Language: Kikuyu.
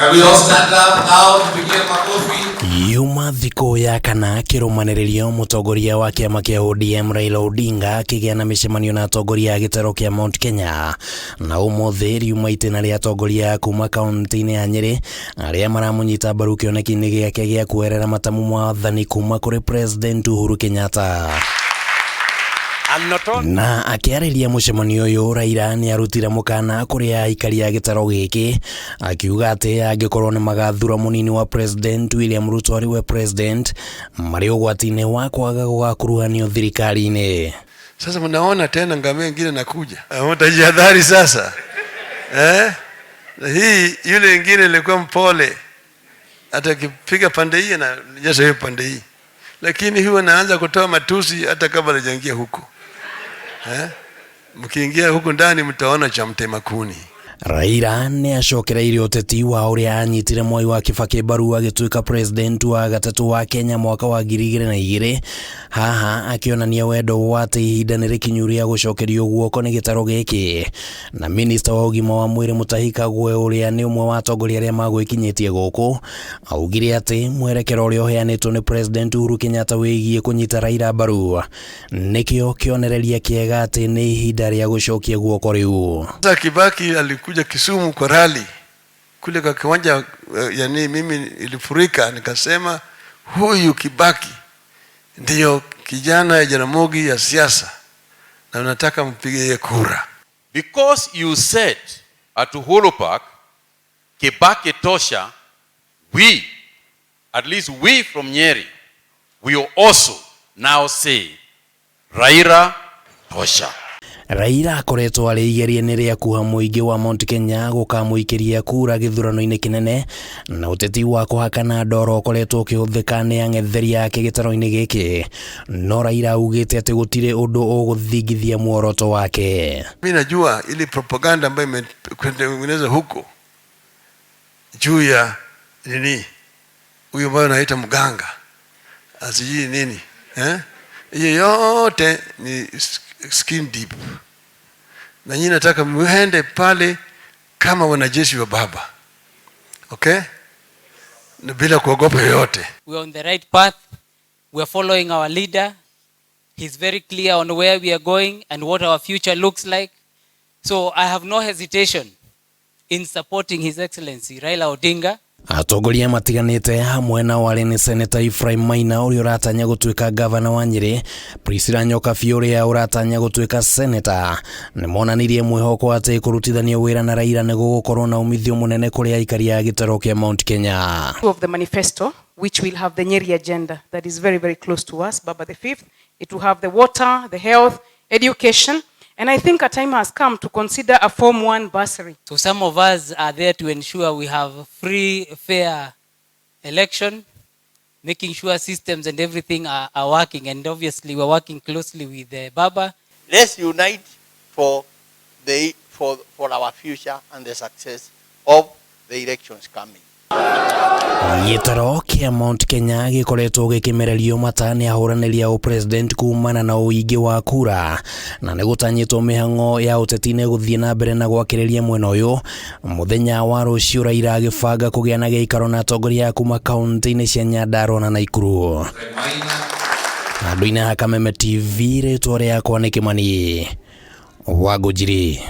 Can we all stand up now tupigie makofi? Yuma thikũ ya kana kĩrũmanĩrĩrio mũtongoria wa kĩama kĩa ODM Raila Odinga akĩgĩa na mĩcemanio na atongoria a gĩtaro kĩa Mount Kenya, na ũmũthĩ riuma itĩna rĩa atongoria kuma kaunti-inĩ ya Nyĩrĩ arĩa maramũnyita mbaru kĩoneki-inĩ gĩake gĩa kuoerera matamu mwathani kuma kũrĩ President Uhuru Kenyatta. Na akĩarĩria mũcemanio ũyũ, Raila nĩ arutire mũkana kũrĩ aikari a gĩtaro gĩkĩ, akiuga atĩ angĩkorwo nĩ magathura mũnini wa President William Ruto arĩ we President, marĩ ũgwati-inĩ wa kwaga gũgakuruhanio thirikari-inĩ. Sasa mnaona tena ngamia ingine nakuja, mtajihadhari sasa, eh? Hii yule ingine ilikuwa mpole, hata akipiga pande hii anaonyesha hiyo pande hii, lakini huwa naanza kutoa matusi hata kabla hajaingia huko, eh? Mkiingia huku ndani mtaona cha mtema kuni. Raila nĩ acokereirie ũteti wa ũrĩa anyitire Mwai wa Kibaki mbaru agĩtuĩka president wa gatatũ wa Kenya mwaka wa 2002, haha akĩonania wendo wa atĩ ihinda nĩ rĩkinyu rĩa gũcokerio guoko nĩ gĩtaro gĩkĩ. Na minista wa ũgima wa mwĩrĩ Mutahi Kagwe, ũrĩa nĩ ũmwe wa atongoria arĩa magwĩkinyĩtie gũkũ, augire atĩ mwerekero ũrĩa ũheanĩtwo nĩ President Uhuru Kenyatta wĩgiĩ kũnyita Raila mbaru nĩkĩo kĩonereria kĩega atĩ nĩ ihinda rĩa gũcokia guoko rĩu. Sasa Kibaki alikuja Kisumu kwa rally kule kwa kiwanja, yani mimi ilifurika, nikasema huyu Kibaki ndiyo kijana ya Jaramogi ya siasa na nataka mpige yeye kura. Because you said at Uhuru Park, "Kibaki tosha," we, at least we from Nyeri, will also now say, "Raila tosha." Raila akoretwo arĩ igeria-inĩ rĩa kuha mũingĩ wa Mount Kenya gũkamũikĩria kura gĩthurano-inĩ kĩnene, na ũteti wa kũhakana ndoro ũkoretwo ũkĩhũthĩka nĩ ang'etheri ake gĩtaro-inĩ gĩkĩ, no Raila augĩte atĩ gũtirĩ ũndũ ũgũthingithia muoroto wake. Mimi najua ile propaganda ambayo imetengenezwa huko juu ya nini, huyu ambayo anaita mganga asijui nini, eh? Hiyo yote ni skin deep, na nyinyi nataka muende pale kama wanajeshi wa baba, okay, na bila kuogopa yoyote. We are on the right path. We are following our leader. He's very clear on where we are going and what our future looks like. So I have no hesitation in supporting His Excellency Raila Odinga. Atongoria matiganĩte, hamwe nao arĩ nĩ Seneta Ephraim Maina ũrĩa ũratanya gũtuĩka gavana wa Nyĩrĩ, Priscilla Nyokabi ũrĩa ũratanya gũtuĩka seneta, nĩ monanirie mwĩhoko atĩ kũrutithania wĩra na Raila nĩ gũgũkorwo na umithio mũnene kũrĩ aikari a gĩtaro kĩa Mount Kenya. Of the manifesto, which will have the Nyeri agenda that is very, very close to us, Baba the Fifth. It will have the water, the health, education, and I think a time has come to consider a Form 1 bursary. So some of us are there to ensure we have free, fair election, making sure systems and everything are working. And obviously, we're working closely with Baba. Let's unite for our future and the success of the elections coming. Gĩtaro kĩa Mount Kenya gĩkoretwo gĩkĩmererio mata nĩ ahũranĩri a ũpresident kumana na ũingĩ wa kura, na nĩ gũtanyĩtwo mĩhang'o ya ũteti nĩ gũthiĩ na mbere na gwakĩrĩria mwena ũyũ mũthenya wa rũciũ, Raila agĩbanga kũgĩa na gĩikaro na atongoria a kuma kaunti-inĩ cia Nyandarua na Nakuru. Handũ-inĩ ha Kameme TV, rĩtwa rĩakwa nĩ Kĩmani Wangũnjiri.